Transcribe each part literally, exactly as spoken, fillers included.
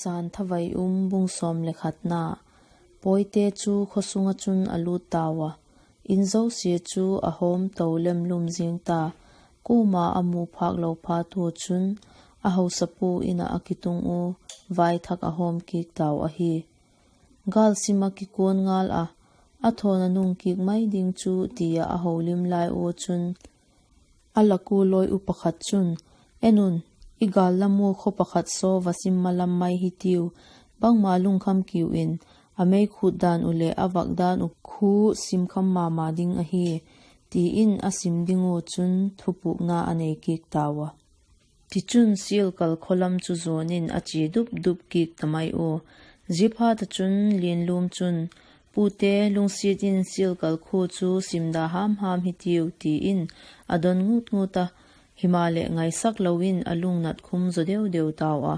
Zan Thavai Um bung sawm le khatna. Pawite chu khawsung ah chun a lût tau a, in zosia chu a hawm to lemlum zing ta. Kuama a mu phâk lo phat ua chun, a hausapu In ah a kitung ua, vaithak a hawm kit tau ahi. Gâl sim ah kikuan ngal ah, a thawn a nung kik mai ding chu ti ah a holim lai ua chun, a lak ua lawi upa khat chun, En un, i gâl lam ua khaw pakhat saw va sim malam mai hitiu, bangma lungkham kiu in, a mei khût dan uh leh a vak dan uh khu sim kham ma ma ding ahi, ti in a sim ding ua chun thupukna a nei kik tau a. Tichun, Sialkal khaw lam chu zuan in a chia dup dup kik ta mai ua. Ziaphat ah chun Lianlum chun, Pute, lungsiat in Sialkal khua chu sim da ham ham hitiu, ti in a don ngut ngut a; himaleh, ngaisak lo in a lungnat khum zaw deu deu tau a.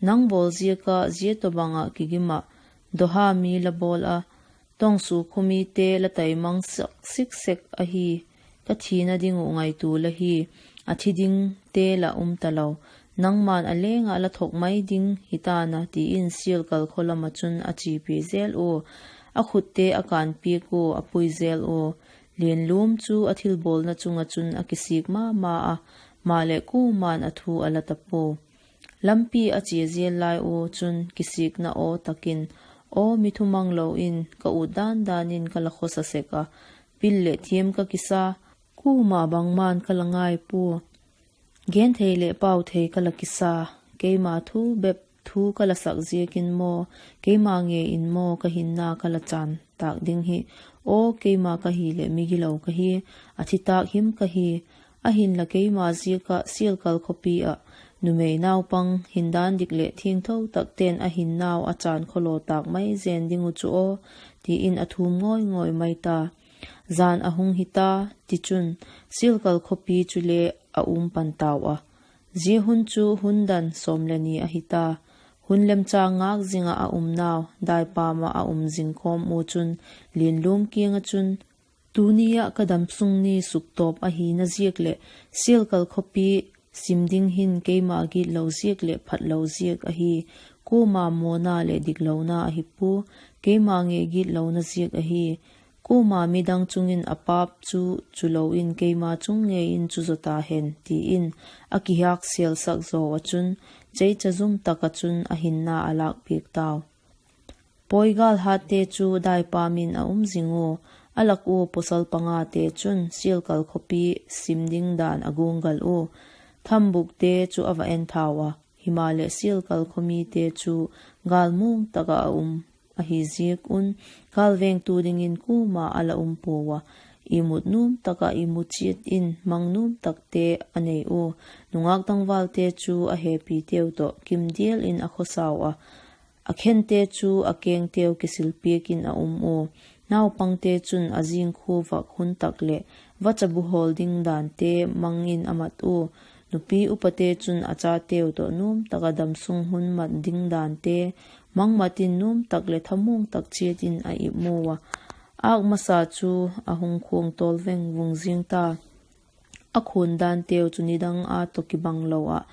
Nang bawl ziak ah zia tawhbang ah kigim ah dawha mi la bawl a, Tawngsu khaw mite la taimang sak sik sek ahi. Ka thina ding uh ngaitua la hi, a thi dingte la um talo; nangma'n a leng ah la thok mai ding hi ta'n a, ti in Sialkal khaw lam ah chun a chiapia zel ua, a khutte a kân piak ua, a pui zel ua. Lianlum chu a thilbawlna chung ah chun a kisik ma ma a, maleh kuama'n a thu a la ta pua. Lampi a chia zel lai ua chun kisikna aw tak in, Aw mi thumanglo in, ka ut dan dan in ka la khawsa sek a, pil leh thiam ka kisa, kuama bangma'n ka la ngai pua, genthei leh pauthei ka la kisa, keima thu bep thu ka la sak ziak in maw, keima ngei in maw ka hinna ka la chân tâk ding hi. Aw keima ka hileh migilo ka hi, a thi tâk him ka hi. Ahinla, keima ziak ah Sialkal khawpi ah numei naupang hindan dik leh thiangtho takte'n a hinnau a chân khawlaw tâk mai zen ding uh chu aw, ti in a thum ngawi ngawi mai ta. Jan a hung hi ta, tichun, Sialkal khawpi chule a um pan tau a. Zia hun chu hun dan sawm le ni ahi ta. Hun lemchâng ngâk zing ah a umnau daipam ah a um zing kawm ua chun, Lianlum kiang ah chun, Tuni ah ka damsung ni suktawp ahina ziak leh Sialkal khawpi sim ding hin keima gitlo ziak leh phatlo ziak ahi. Kuama mawna leh diklona ahi pua, keima ngei gitlona ziak ahi. Kuama midang chung in a pap chu chulo in keima chung ngei in chu zaw ta hen, ti in a kihâk sialsak zaw ah chun, cheicha zum tak ah chun a hinna a lâkpiak tau. Pawi gâl hatte chu daipam in a um zing ua, a lak ua pawsal pangate chun Sialkal khawpi sim ding dan a guanggal ua, thambukte chu a va en thau a; himaleh, Sialkal khaw mite chu gâl muang tak ah a um ahi ziak un, gâl vengtu dingin kuama a la um puau a, imut nuam tak ah imu chiat in mang nuam takte a nei ua, nungâk tangvalte chu a hepiteu tawh kimdial in a khawsau a, a khente chu a kengteu kisilpiak in a um ua, naupangte chun a zingkhua vak hun tak leh vacha bu hawl ding dante mang in a mat ua, nupi upate chun a chateu tawh nuam tak ah damsung hun mat ding dante mang mat in nuam tak leh thamuang tak chiat in a ipmu a. Âk masa chu a hung khuang tawl veng vung zing ta. A khuan danteu chu nidang a tawh kibanglo ah,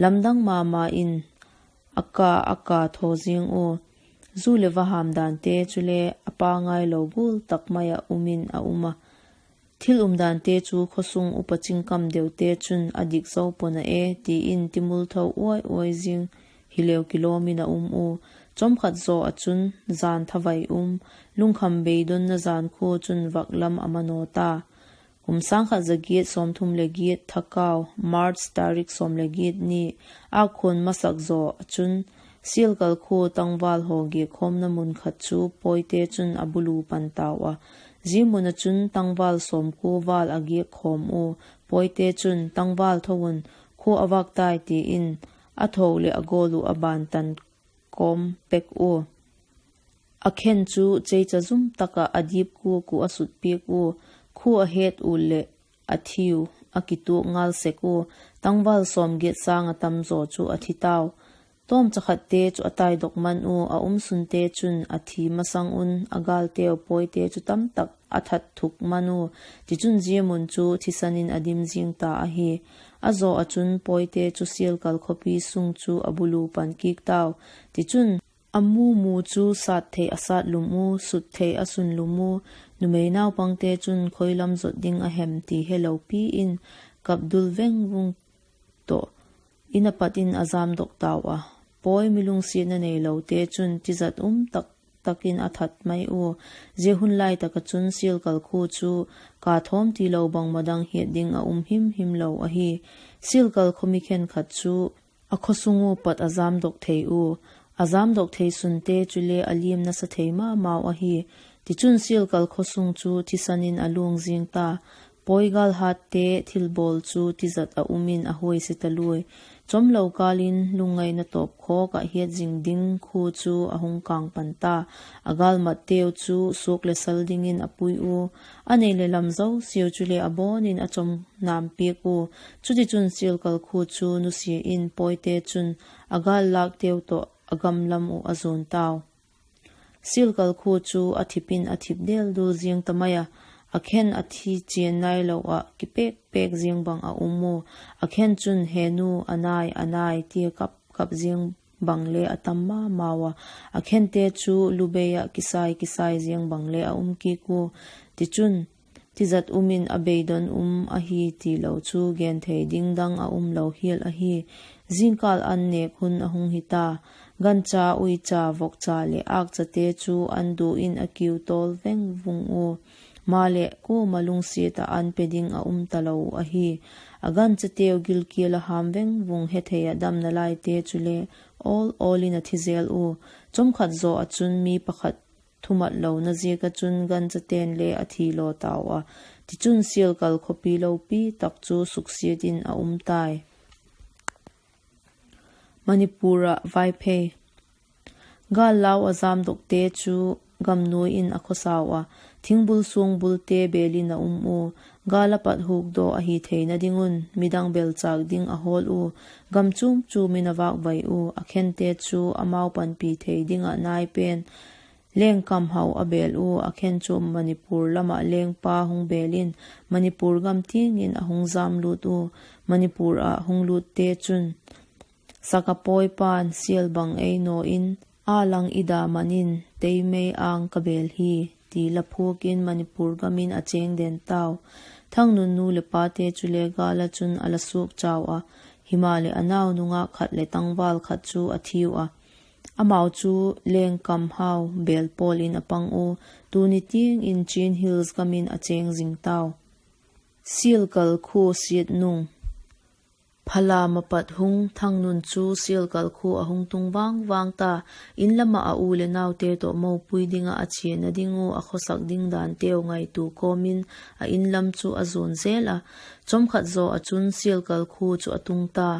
lamdang ma ma in a ka a ka thaw ziang ua. Zu leh vaham dante chule a pangailo gual tak mai ah um in a um a. Thil umdante chu khawsung upa chingkam deute chun a dik zo pua'n a e, ti in timul tho uai uai zing hileu kilawm in a um ua. Chawmkhat zaw ah chun, Jan Thavai Um, lungkham beidonna jan khua chun vak lam a manaw ta. Kum sâng khat za giat sawmthum leh giat Thakau, March tarik sawm leh giat ni, âkkhuan masak zaw ah chun, Sialkal khua tangval haw giakkhawmna mun khat chu pawite chun a bulu pan tau a. Zia mun ah chun tangval sawmkua val a giakkhawm ua, pawite chun, Tangval tho un, khua a vâk tai, ti in a tho leh a gawl uh a ban tan kawm pek ua. A khen chu cheicha zum tak ah a dip kuak uh a sutpiak ua, khua a het u leh a thiu a kituak ngal sek ua, tangval sawmgiat sâng ah tamzaw chu a thi tau. Tawmcha khatte chu a taidok man ua, a umsunte chun a thi masang un a gâlteu pawite chu tamtak a that thuk man ua, tichun zia mun chu thisan in a dim zing ta ahi. A zaw ah chun pawite chu Sialkal khawpi sung chu a bulu pan kik tau. Tichun, a mu mu chu sat thei a sat lum u, sut thei a sun lum u, numei naupangte chun khoi lam zot ding a hem ti helo pi in, kap dul veng vung tawh in a pat in a jamdok tau a. Pawi mi lungsiatna neilote chun tizat um tak tak in a that mai ua. Zia hun lai tak ah chun Sialkal khua chu ka thawm tilo bangma dang hiat ding a um him him lo ahi. Sialkal khaw mi khenkhat chu a khaw sung ua pat a jamdok thei ua, a jamdok thei sunte chule a liam nasa thei ma mau ahi. Tichun, Sialkal khaw sung chu thisan in a luang zing ta. Pawi gâl hatte thilbawl chu tizat a um in a huaise taluai. Chawmlo kâl in lungngaina tawp khawk ah hiat zing ding khua chu a hung kâng pan ta. A gâlmatteu chu suak leh sal dingin a pui ua, a nei leh lam zosiau chule a bawn in a chawm nam piak ua. Chutichun, Sialkal khua chu nusia in pawite chun a gâl lâkteu tawh a gam lam uh a zuan tau. Sialkal khua chu a thip in a thip del dul ziang ta mai a, a khen a thi chian nailo ah kipêk pêk ziang bang a um ua. A khen chun, "He nu, a nai, a nai," tia kap kap ziang bang le a tam ma mau a. A khente chu lu bei ah kisai kisai ziang bang le a um kik ua. Tichun, tizat um in a beidon um ahi tilo chu gen thei ding dang a um lo hial ahi. Zingkâl an nêk hun a hung hi ta. Gancha, uicha, vokcha leh âkchate chu an du in a kiu tawl veng vung ua. Maleh kuama lungsiat ah an pe ding a um talo ahi. A ganchateu gilkial a ham veng vung, hethei ah damna laite chule awl awl in a thi zel ua. Chawmkhat zaw ah chun mi pakhat thumat lona ziak ah chun ganchate'n le a thi law tau a. Tichun, Sialkal khawpi lopi tak chu suksiat in a um tai. Manipur ah Vaiphei. Gâl lau a jamdokte chu gam nuai in a khawsau a, thingbul suangbulte bêl in a um ua. Gâl a pat hukdaw ahi theina ding un midang belchâk ding a hawl ua, gam chuam chuam in a vâkvai ua. A khente chu amau panpi thei ding ah nai pen Lengkamhau a bêl ua. A khen chu Manipur lam ah lengpa hung bêl in Manipur gam tiang in a hung jamlût ua. Manipur ah hung lûtte chun, "Sakapawipa'n sial bang ei naw in, a lang i da man in teimei âng ka bêl hi," ti la phuak in Manipur gam in a chêng den tau. Thangnun nu leh pate chule gâl ah chun a la suak chau a, himaleh a nau nungâk khat leh tangval khat chu a thiu a. Amau chu Lengkamhau bêl pawl in a pang ua, tuni tiang in Chin Hills gam in a chêng zing tau. Sialkal khua siat nung. Phalam a pat hung Thangnun chu Sialkal khua a hung tung vang vang ta. In lam ah a u leh naute tawh mopui ding ah a chiana ding uh a khawsak ding danteu ngaitua kawm in a in lam chu a zuan zel a. Chawmkhat zaw ah chun Sialkal khua chu a tung ta.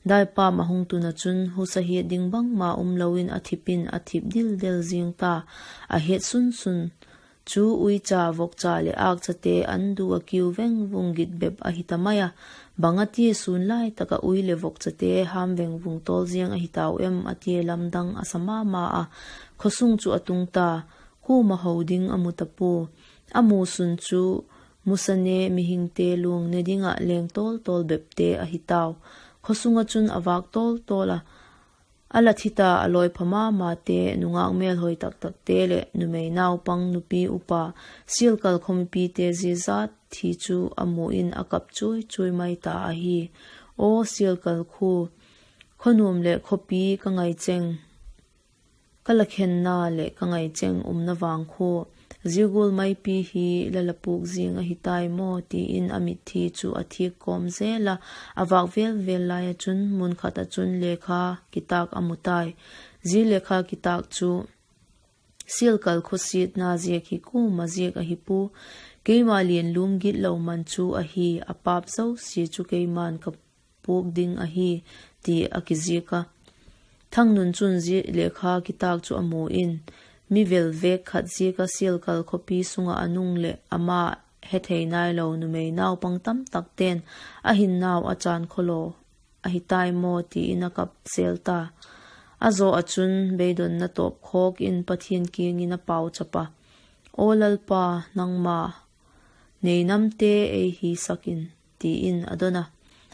Daipam a hung tun ah chun husa hiat ding bangma um lo in a thip in a thip dil del zing ta. A hiat sun sun chu uicha, vokcha leh âkchate an du a kiu veng vung git bep ahi ta mai a. Bang a tia sûn lai tak ah ui leh vokchate ham veng vung tawl ziang ahi tau em, a tia lamdang a sa ma ma a. Khawsung chu a tung ta. Kuama ho ding a mu ta pua. A mu sun chu musane mihingte luang ne ding ah leng tawl tawl bepte ahi tau. Khawsung ah chun a vâk tawl tawl a, a la thi ta a lawipha ma mate, nungâk mêlhoi tak takte leh numei naupang, nupi upa, Sialkal khaw mipite zia zat thi chu a mu in a kap chuai chuai mai ta ahi. Aw Sialkal khua, khawnuam leh khawpi ka ngaicheng, ka la khenna leh ka ngaicheng umna vang khua, zia gual maipi hi la la pûk ziang ahi tai maw, ti in a mitthi chu a thiak kawm zel a. A vâk vel vel lai ah chun mun khat ah chun lekha kitâk a mu tai. Zia lekha kitâk chu, Sialkal khua siatna ziak hi kuama ziak ahi pua, keima lian lum gitlo man chu ahi, a pap zosia chu keima'n ka puak ding ahi, ti a kiziak a. Thangnun chun zia lekha kitâk chu a mu in, mi vel vêk khat ziak ah Sialkal khawpi sung ah a nung leh ama hethei nailo numei naupang tamtakte'n a hinnau a chân khawlaw ahi tai maw, ti in a kap sel ta. A zaw ah chun beidonna tawp khawk in Pathian kiang in a pauchap a, Aw Lalpa, nangma neinamte ei hisak in, ti in a don a.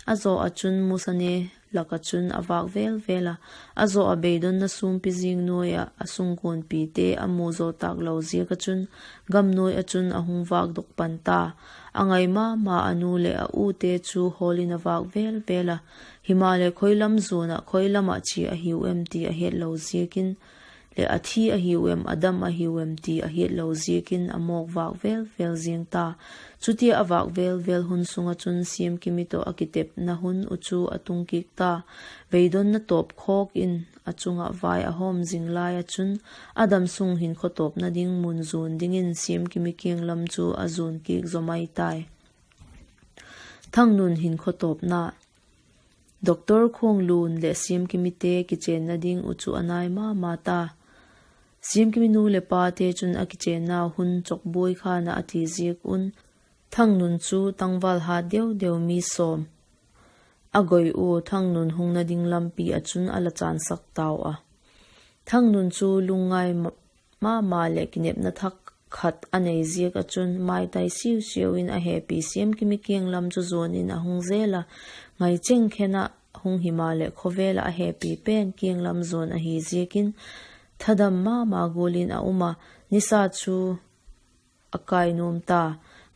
A zaw ah chun musane lak ah chun a vâk vêl vêl a, a zaw ah beidonna sûmpi zing nuai ah a sungkuanpite a mu zaw tâk lo ziak ah chun, gam nuai ah chun a hung vâkdok pan ta. A ngai ma ma a nu leh a ute chu hawl in a vâk vêl vêl a; himaleh, khoi lam zuan ah, khoi lam ah chia a hiu em ti a het lo ziak in, leh a thi a hiu em, a dam a hiu em ti a hiat lo ziak in a mawk vâk vêl vêl ziang ta. Chutia a vâk vêl vêl hun sung ah chun Siamkimi tawh a kitepna hun uh chu a tung kik ta. Veidonna tawp khawk in a chung ah vai a hawm zing lai ah chun, a damsung hinkhua tawpna ding mun zuan dingin Siamkimi kiang lam chu a zuan kik zaw mai tai. Thangnun hinkhua tawpna. Doctor Khuanglun leh Siamkimite kichênna ding uh chu a nai ma ma ta. Siamkimi nu leh pate chun a kichênnau hun chawkbuai khan ah a ti ziak un, Thangnun chu tangval hât deu deu mi sawm a goi ua, Thangnun hungna ding lampi ah chun a la chânsak tau a. Thangnun chu lungngai ma ma leh kinepna thak khat a nei ziak ah chun, maitai siau siau in a hepi Siamkimi kiang lam chu zuan in a hung zel a. Ngai cheng khen ah hung himaleh, khawvel ah a hepi pen kiang lam zuan ahi ziak in, thadam ma ma gual in a um a. Nisa chu a kai nuam ta.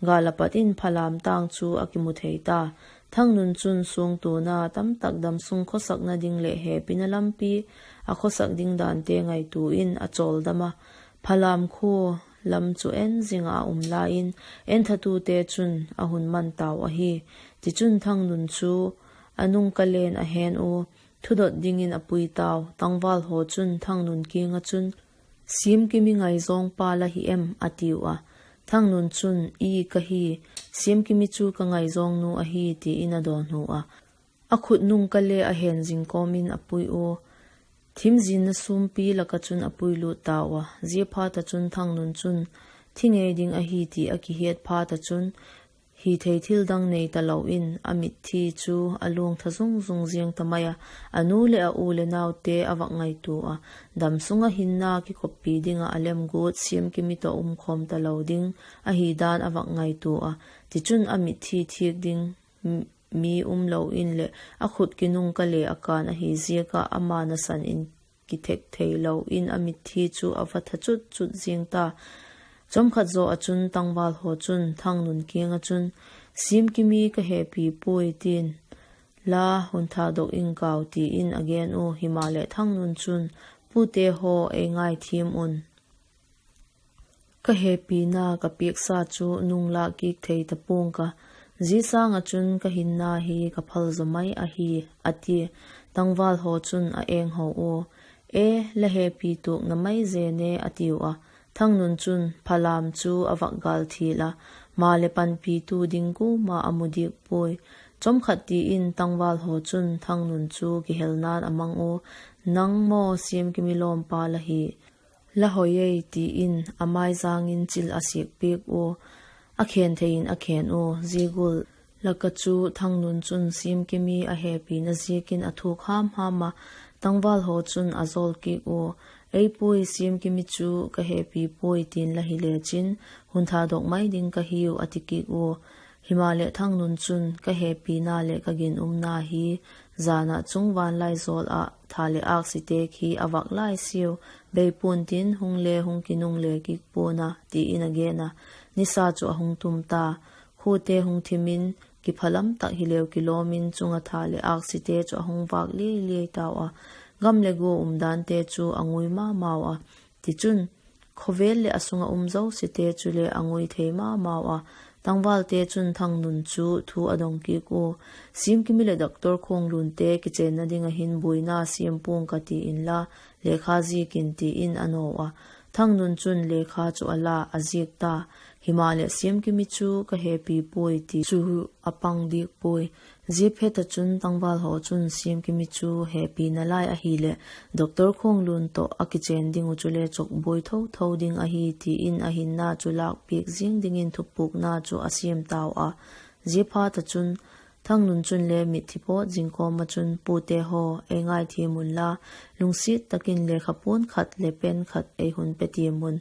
Gâl ah pat in Phalam tâng chu a kimu thei ta. Thangnun chun suangtuana tamtak damsung khawsakna ding leh hepina lampi a khawsak ding dante ngaitua in a chawldam a. Phalam khua lam chu en zing ah a um lai in, enthatute chun a hun man tau ahi. Tichun, Thangnun chu a nung ka len a hen ua, thudot dingin a pui tau. Tangval haw chun Thangnun kiang ah chun, Siamkimi ngaizawngpa la hi em? a tiu a. Thangnun chun, I ka hi, Siamkimi chu ka ngaizawngnu ahi, ti in a dawnhu a. A khut nung ka le a hen zing kawm in a pui ua, thimzinna sûmpi lak ah chun a pui lût tau a. Ziaphat ah chun Thangnun chun, Thi ngei ding ahi ti a kihiat phat ah chun, hithei thil dang nei talo in a mitthi chu a luang tha zung zung ziang ta mai a. A nu leh a u leh naute a vak ngaitua a, damsung ah hinna kikoppi ding ah a lemguat Siamkimi tawh um khawm talo ding ahi dan a vak ngaitua a. Tichun, a mitthi thiak ding mi umlo in leh, a khut kinung ka le a kân ahi ziak ah ama nasan in kithek theilo in a mitthi chu a va tha chut chut ziang ta. Chawmkhat zaw ah chun tangval haw chun Thangnun kiang ah chun, Siamkimi ka hepi puai, ti'n la hun thadok ing kau, ti in a gen ua. Himaleh, Thangnun chun, Pute haw, ei ngaithiam un. Ka hepina ka piaksa chu nung lâk kik thei ta pua'ng ka. Zia sâng ah chun ka hinna hi ka phal zaw mai ahi, a tia. Tangval haw chun a eng ho ua, E, la hepi tuakna mai zen e, a tiu a. Thangnun chun Phalam chu a vak gâl thial a, maleh panpitu ding kuama a mu diak puai. Chawmkhat ti in tangval haw chun Thangnun chu kihelna'n a mang ua, Nang maw Siamkimi lawmpa la hi? La hoi ei, ti in a maizang in chil a siak piak ua, a khen thei in a khen ua. Zia gual lak ah chu Thangnun chun Siamkimi a hepina ziakin a thuak ham ham a. Tangval haw chun a zawl kik ua, Ei puai, Siamkimi chu ka hepi puai, ti'n la hi lechin, hun thadok mai ding ka hiu, a ti kik ua. Himaleh, Thangnun chun, Ka hepina leh ka ginumna hi jan ah chung vanlaizawl ah tha leh âksite khi a vak lai siau, bei pua'n tin, hung le hung kinung le kik pua'n a, ti in a gen a. Nisa chu a hung tum ta. Khuate hung thim in, kiphalam tak hileu kilawm in, chung ah tha leh âksite chu a hung vâk liai liai tau a. Gam leh gua umdante chu a ngui ma mau a. Tichun, khawvel leh a sung ah um zosiate chule a ngui thei ma mau a. Tangvalte chun Thangnun chu thu a dong kik ua, Siamkimi leh Doctor Khuanglunte kichênna ding ah hin buaina siam pua'ng ka, ti inla, lekha ziak in, ti in a naw a. Thangnun chun lekha chu a la a ziak ta. Himaleh, Siamkimi chu ka hepi puai ti chu a pang diak puai. Zia phet ah chun tangval haw chun Siamkimi chu hepina lai ahileh, Doctor Khuanglun tawh a kichên ding uh chule chawkbuai tho tho ding ahi, ti in a hinna chu lâkpiak zing dingin thupukna chu a siam tau a. Ziaphat ah chun, Thangnun chunle mitthi pawt zing kawm ah chun, Pute haw, ei ngaithiam unla, lungsiat tak in lekha puan khat leh pen khat ei hun pe tiam un.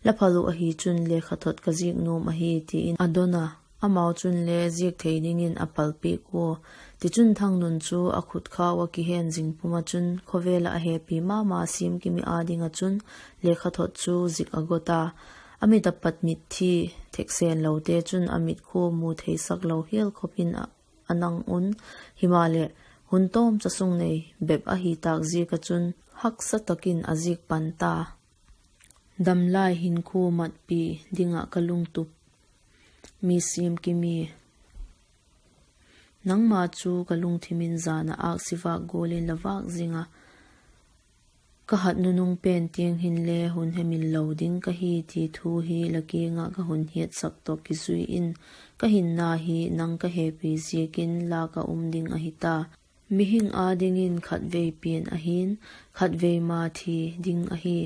La phal uh ahi chun lekha thot ka ziak nuam ahi, ti in a don a. Amau chunle ziak thei dingin a palpiak ua. Tichun, Thangnun chu a khutkhau ah kihen zing pum ah chun, khawvel ah a hepi ma ma Siamkimi â ding ah chun lekhathot chu zik a got a. A mit a pat mitthi theksenlote chun a mitkhua mu theisak lo hial khop in a nang un; himaleh, hun tawmcha sung nei bep ahi tâk ziak ah chun, haksa tak in a zik pan ta. Damlai hinkhua matpi ding ah ka lungtup mi Siamkimi, nangma chu ka lungthim in jan ah âksi vâk gual in la vâk zing a, ka hat nunung pen tiang hinle hun hemil lo ding ka hi ti thu hi la kiang ah ka hun hiatsak tawh kizui in, ka hinna hi nang ka hepi ziakin lâk ah um ding ahi ta. Mihing â dingin khatvei pian ahi'n, khatvei ma thi ding ahi.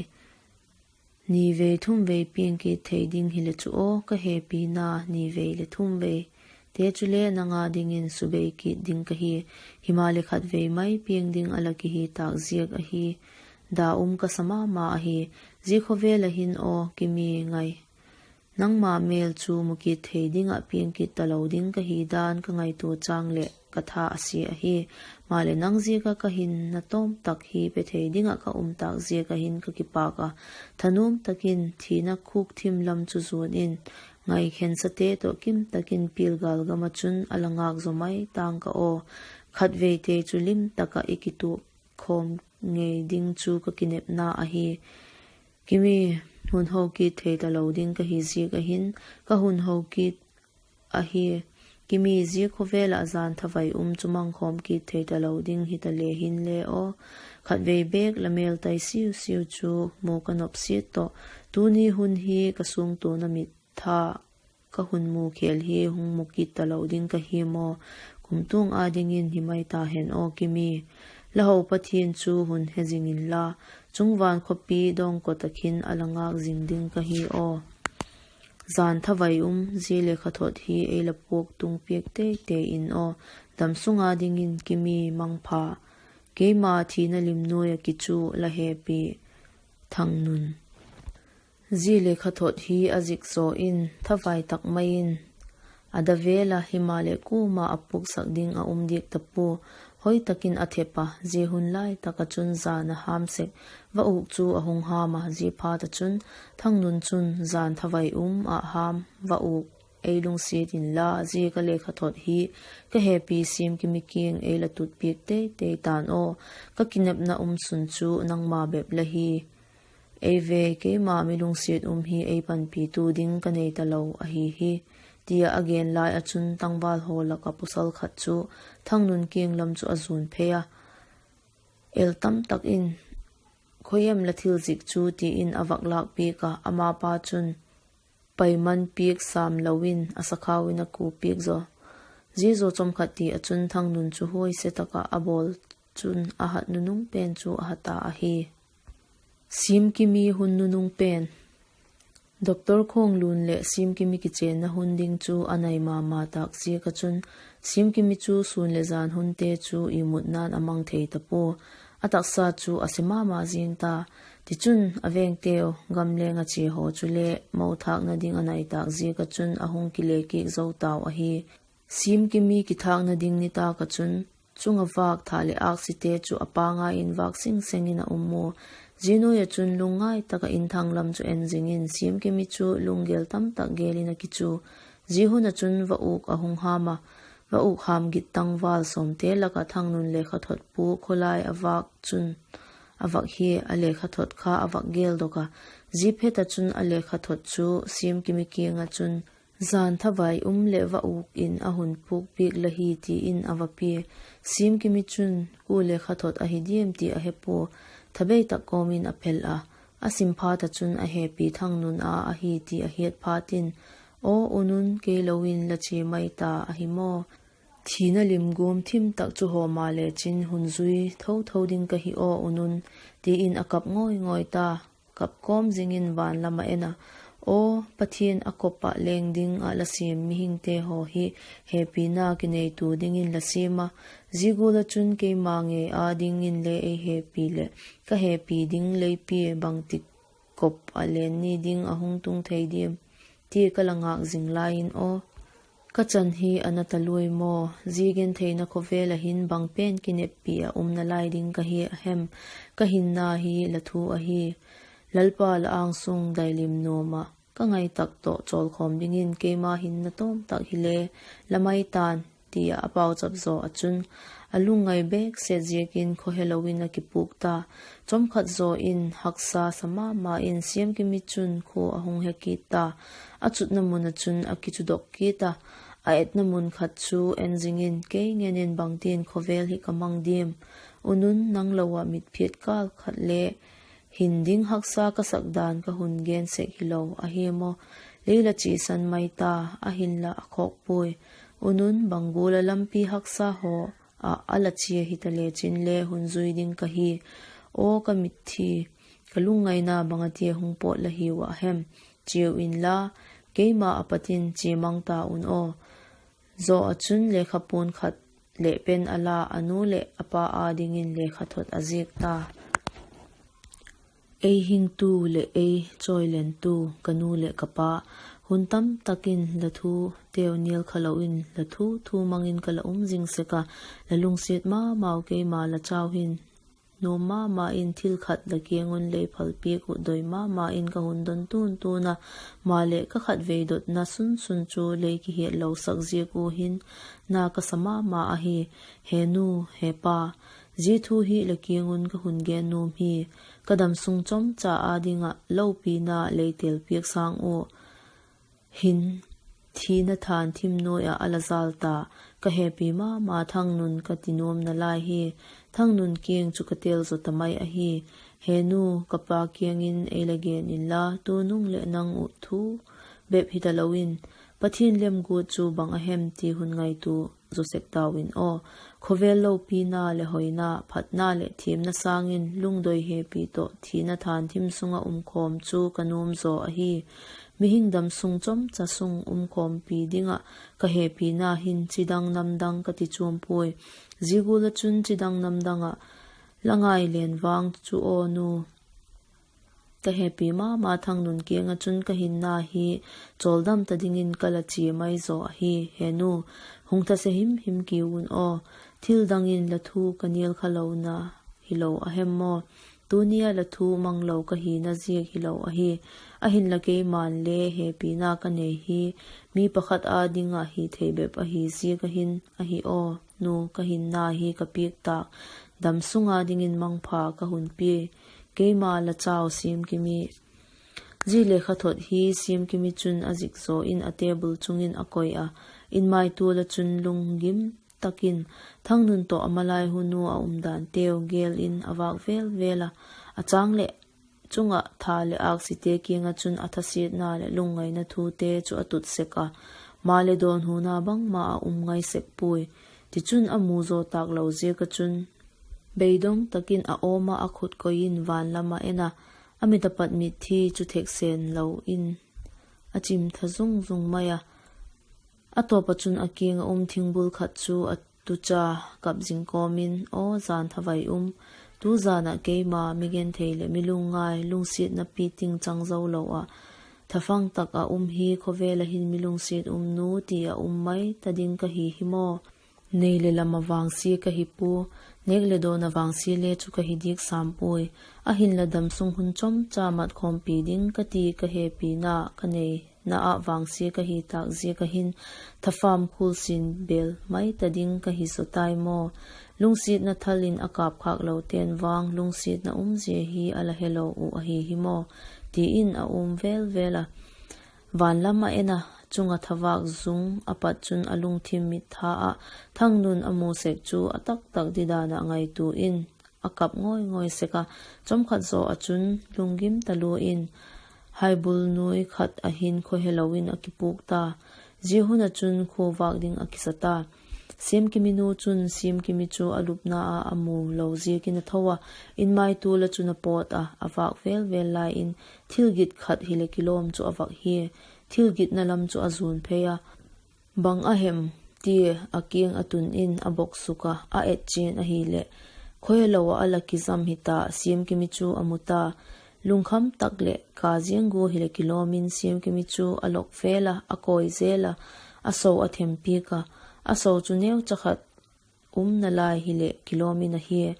Nivei thumvei piang kit thei ding hileh chu aw, ka hepina nivei leh thumveite chule nang â dingin subei kit ding ka hi. Himaleh, khatvei mai piang ding a la kihi tâk ziak ahi, da um ka sa ma ma ahi. Zia khawvel ah hin aw Kimi, ngai, nangma mêl chu mu kit thei ding ah piang kit talo ding ka hi dan ka ngaitua châng leh ka tha a sia ahi. Maleh, nang ziak ah ka hinna tawm tak hi pe thei ding ah ka um tâk ziak ah hin ka kipâk a, thanuam tak in thina khukthim lam chu zuan in, ngai khensate tawh kim tak in pilgâl gam ah chun a la ngâk zaw mai ta'ng ka aw. Khatveite chu lim tak ah i kituak khawm ngei ding chu ka kinepna ahi. Kimi, hun ho kit thei talo ding ka hi ziak ah hin ka hun ho kit ahi. Kimi, zia khawvel ah jan thavai um chu mangkhawm kit thei talo ding hita le hinle aw, khatvei bêk la mêl tai siu siu chu mu ka nop siat tawh, tuni hun hi ka suangtuana mit tha ka hun mu khêl hi hung mu kit talo ding ka hi maw? Kumtuang â dingin hi mai ta hen aw Kimi. La ho Pathian chu hun he zing inla, chungvân khawpi dawngkaw tak hin a la ngâk zing ding ka hi aw. Jan thavai um, zia lekhathot hi ei la puak tung piak teitei in aw. Damsung â dingin Kimi, mangpha. Keima thina lim nuai ah kichu, la hepi, Thangnun. Zia lekhathot hi a zik zaw in thavai tak mai in a da vêl a, himaleh kuama a puaksak ding a um diak ta pua. Hoi tak in a thep a, zia hun lai tak ah chun jan a hâm sek. Va-uk chu a hung hâm a, ziaphat ah chun Thangnun chun, jan thavai um ah hâm va-uk ei lungsiat inla, zia ka lekhathot hi ka hepi Siamkimi kiang ei la tut piak teitei ta'n aw. Ka kinepna um sun chu nangma bep la hi. Ei ve, keima mi lungsiat um hi ei panpitu ding ka nei talo ahi hi, ti ah a gen lai ah chun tangval haw lak ah pawsal khat chu Thangnun kiang lam chu a zuan phei a, el tam tak in, Khoi em la thil zik chu? ti in a vak lâk piak ah, amapa chun paiman piak sâm lo in a sakhau in a ku piak zaw. Zia zaw chawmkhat ti ah chun Thangnun chu huaise tak ah a bawl chun a hat nunung pen chu a ha ta ahi. Siamkimi hun nunung pen. Doctor Khawnglun leh Siamkimi kichênna hun ding chu a nai ma ma tâk ziak ah chun, Siamkimi chu sûn leh jan hunte chu imutna'n a mang thei ta pua. A taksa chu a se ma ma ziang ta. Tichun, a vengteu gam leng ah chia haw chule mo thâkna ding a nai tâk ziak ah chun a hung kile kik zo tau ahi. Siamkimi kithâkna ding nitâk ah chun, chung ah vâk tha leh âksite chu a pangai in vâk sing seng in a um ua. Zia nuai ah chun lungngai tak ah inthang lam chu en zing in Siamkimi chu lunggel tam tak gel in a kichu. Zia hun ah chun va-uk a hung hâm a, va-uk hâm git tangval sawmte lak ah Thangnun lekhathot pua khawlai a vâk chun a vak hia, a lekhathot kha a vak geldok a. Zia phet ah chun a lekhathot chu Siamkimi kiang ah chun, jan thavai um leh va-uk in a hun puak piak la hi, ti in a va pia. Siamkimi chun kua lekhathot ahi diam ti a he pua, thabei tak kawm in a phel a. A sim phat ah chun a hepi Thangnun â ahi ti a hiat phat in, Aw U Nun, kei lo in la chia mai ta ahi maw? Thina lim guam thim tak chu haw ma lechin hun zui tho tho ding ka hi aw U Nun, ti in a kap ngawi ngawi ta. Kap kawm zing in van lam ah en a, Aw Pathian, a kop ah leng ding ah la siam mihingte haw hi hepina kineitu dingin la siam a, zia gual ah chun keima ngei â dingin le ei hepi leh ka hepi ding lei pia bangtik kop ah len ni ding a hung tung thei diam, ti ka la ngâk zing lai in aw. Ka chan hi a na ta luai maw? Zia gentheina khawvel ah hin bang pen kineppi ah umna lai ding ka hi a hem? Ka hinna hi la thu ahi. Lalpa la âng sung dailim nuam ah ka ngai tak tawh chawlkhawm dingin keima hinna tawm tak hile la mai ta'n, ti ah a pauchap zaw ah chun, a lungngai bêk set ziakin khawhelo in a kipûk ta. Chawmkhat zaw in haksa sa ma ma in Siamkimi chun khua a hung he kit ta. A chutna mun ah chun a kichudok kit a, a etna mun khat chu en zing in, Kei ngen in bangtin khawvel hi ka mang diam? Unun nang lo ah mitphiat kâl khat le hin ding haksa ka sak dan ka hun gen sek hilo ahi maw? Lei la chiasan mai ta, ahinla a khawk puai. Unun bang gual ah lampi haksa haw ah a la chia hita lechin le hun zui ding ka hi. Aw ka mitthi, ka lungngaina bang a tia hung pawt la hiu ah hem? Chiau inla, keima a pat in chia mang ta un aw. Zaw ah chun lekhapuan khat leh pen a la, a nu leh a pa â dingin lekhathot a ziak ta. Ei hingtu leh ei chawilentu, ka nu leh ka pa, hun tam tak in la thuteu nial kha lo in la thu thu mang in ka la um zing sek a, la lungsiat ma mau keima la chau hin nuam ma ma in thil khat la kiang un lei phalpiak uh doi ma ma in ka hun don tun tun a, maleh ka khatvei dotna sun sun chu lei kihiatlosak ziak ua hin na ka sa ma ma ahi. He nu, he pa, zia thu hi la kiang un ka hun gen nuam hi. Ka damsung chomcha â ding ah lopina lei têlpiak sâng ua hin thina thân thim nuai ah a la jal ta, ka hepi ma ma Thangnun ka ti nuam nalai hi. Thangnun kiang chu ka têl zaw ta mai ahi. He nu, ka pa kiang in ei la gen inla, tunung leh nang uh thu bep hita lo in, Pathian lemguat chu bang a hem ti hun ngaitua zaw sek tau in aw. Khawvel lopina leh hoina, phatna leh thiamna sâng in lungdoi hepi tawh thina thân thim sung ah um khawm chu ka nuam zaw ahi. Mihing damsung chomcha sung um khawmpi ding ah ka hepina hin chidang namdang ka ti chuam puai. Zia gual ah chun chidang namdang ah la ngai len vang chu aw nu. Ka hepi ma ma Thangnun kiang ah chun ka hinna hi chawldam ta dingin ka la chia mai zaw ahi. He nu, hung thase him him kiu un aw. Thil dang in la thu ka nial kha lona hilo a hem maw? Tuni ah la thu mang lo ka hina ziak hilo ahi. Ahinla keima'n le hepina ka nei hi mi pakhat â ding ah hi thei bep ahi ziak ah hin ahi aw. Nu, ka hinna hi ka piak tâk damsung â dingin mangpha ka hun pia. Keima la chau Siamkimi. Zia lekhathot hi Siamkimi chun a zik zaw in a table chung in a koi a, inmaitual ah chun lunggim tak in Thangnun tawh a malai hun ua a umdanteu gêl in a vâk vêl vêl a, a châng leh chung ah tha leh âksite kiang ah chun a thasiatna leh lungngaina thute chu a tut sek a, maleh dawnhuna bangma a um ngai sek puai. Tichun a mu zaw tâk lo ziak ah chun beidong tak in a awm ah a khut koi in van lam ah en a, a mit a pat mitthi chu theksen lo in a chim tha zung zung mai a. A tawp ah chun a kiang ah um thingbul khat chu a tucha kap zing kawm in, Aw jan thavai um, tu jan ah keima mi genthei leh mi lungngai, lungsiatna piting chang zo lo ah thafang tak ah um hi khawvel ah hin mi lungsiat um nu ti a um mai ta ding ka hi hi maw? Nei leh lam ah vangsia ka hi pua, nêk leh dawn ah vangsia le chu ka hi diak sam puai. Ahinla damsung hun chomcha mat khawmpi ding ka ti ka hepina ka neina ah vangsia ka hi tâk ziak ah hin thafam khulsin bêl mai ta ding ka hi zaw tai maw? Lungsiatna thal in a kâpkhâk lote'n vang lungsiatna umzia hi a la helo uh ahi hi maw? ti in a um vêl vêl a. Van lam ah en a, chung ah thavâk zung a pat chun a lungthim mit tha ah Thangnun a mu sek chu a tak tak didan ah ngaitua in a kap ngawi ngawi sek a. Chawmkhat zaw ah chun lunggim talua in haibul nuai khat ah hin khawhelo in a kipûk ta. Zia hun ah chun khua vâk ding a kisa ta. Siamkimi nu chun Siamkimi chu a lupna ah a mu lo ziakin a tho a, inmaitual ah chun a pawt a, a vâk vêl vêl lai in thil git khat hileh kilawm chu a vak hia, thil gitna lam chu a zuan phei a. Bang a hem tia a kiang a tun in a bok suk a, a et chian ahileh, khawhelo ah a la kizam hita Siamkimi chu a mu ta. Lungkham tak leh ka ziang gua hileh kilawm in Siamkimi chu a lok vêl a, a kawi zel a, a so a thempiak a, a so chu neucha khat umna lai hileh kilawm in ahi.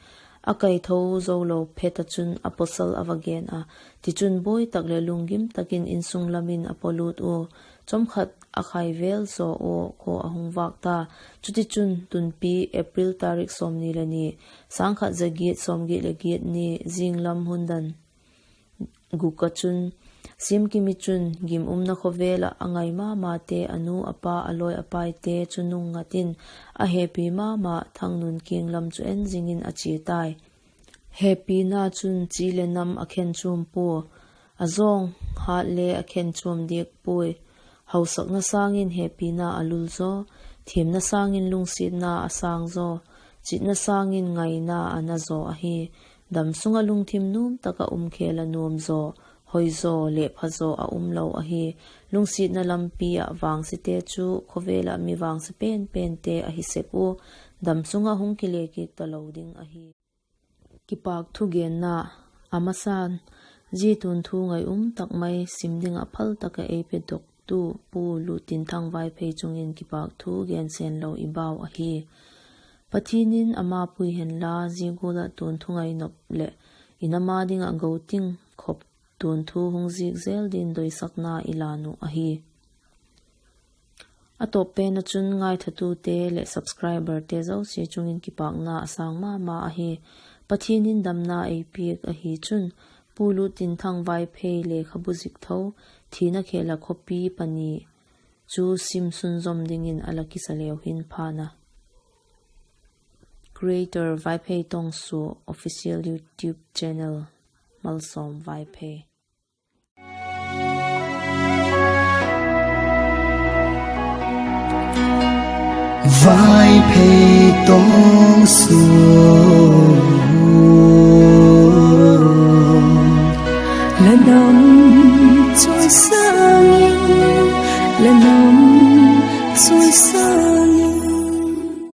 A kaitho zo lo phet ah chun a pawsal a va gen a, tichun buai tak leh lunggim tak in insung lam in a pawlut ua, chawmkhat a khai vêl zaw ua khaw a hung vâk ta. Chutichun tunpi April tarik sawmni le ni, sâng khat za giat sawmgiat leh giat ni, zinglam hun dan guk ah chun, Siamkimi chun gim umna khawvel ah a ngai ma mate, a nu a pa, a lawi a paite chu nungngat in, a hepi ma ma Thangnun kiang lam chu en zing in a chia tai. Hepina chun chi leh nam a khen chuam pua, a zawng hât le a khen chuam diak puai. Hausakna sâng in hepina a lul zaw, thiamna sâng in lungsiatna a sâng zaw, chitna sâng in ngaina a na zaw ahi. Dam sung ah lungthim nuam tak ah um khêl a nuam zaw, hoi zaw leh pha zaw a um lo ahi. Lungsiatna lampi ah vangsiate chu khawvel ah mi vangsia pen pente ahi sek ua, dam sung ah hung kile kit talo ding ahi. Kipâk thu genna. A masan, zia tuanthu ngai um tak mai sim ding ah phal tak ah ei pedoktu Pu Luttinthang Vaiphei chung in kipâk thu gen sen lo i bau ahi. Pathian in ama pui henla, zia gual ah tuanthu ngai nop leh in ama ding ah goting khop tuanthu hung zik zel din doisakna i lan uh ahi. A tawp pen ah chun ngaithatute leh subscriberte zosia chung in kipâkna a sâng ma ma ahi. Pathian in damna ei piak ahi chun, Pu Luttinthang Vaiphei lekhabu zik tho, thina khêl ah khawpi pani chu sim sunzawm dingin a la kisa leu hin pha'n a. Creator Vaiphei Tongsua Official YouTube Channel, Malsawm Vaiphei. Vaiphei Tongsua, la nam choisa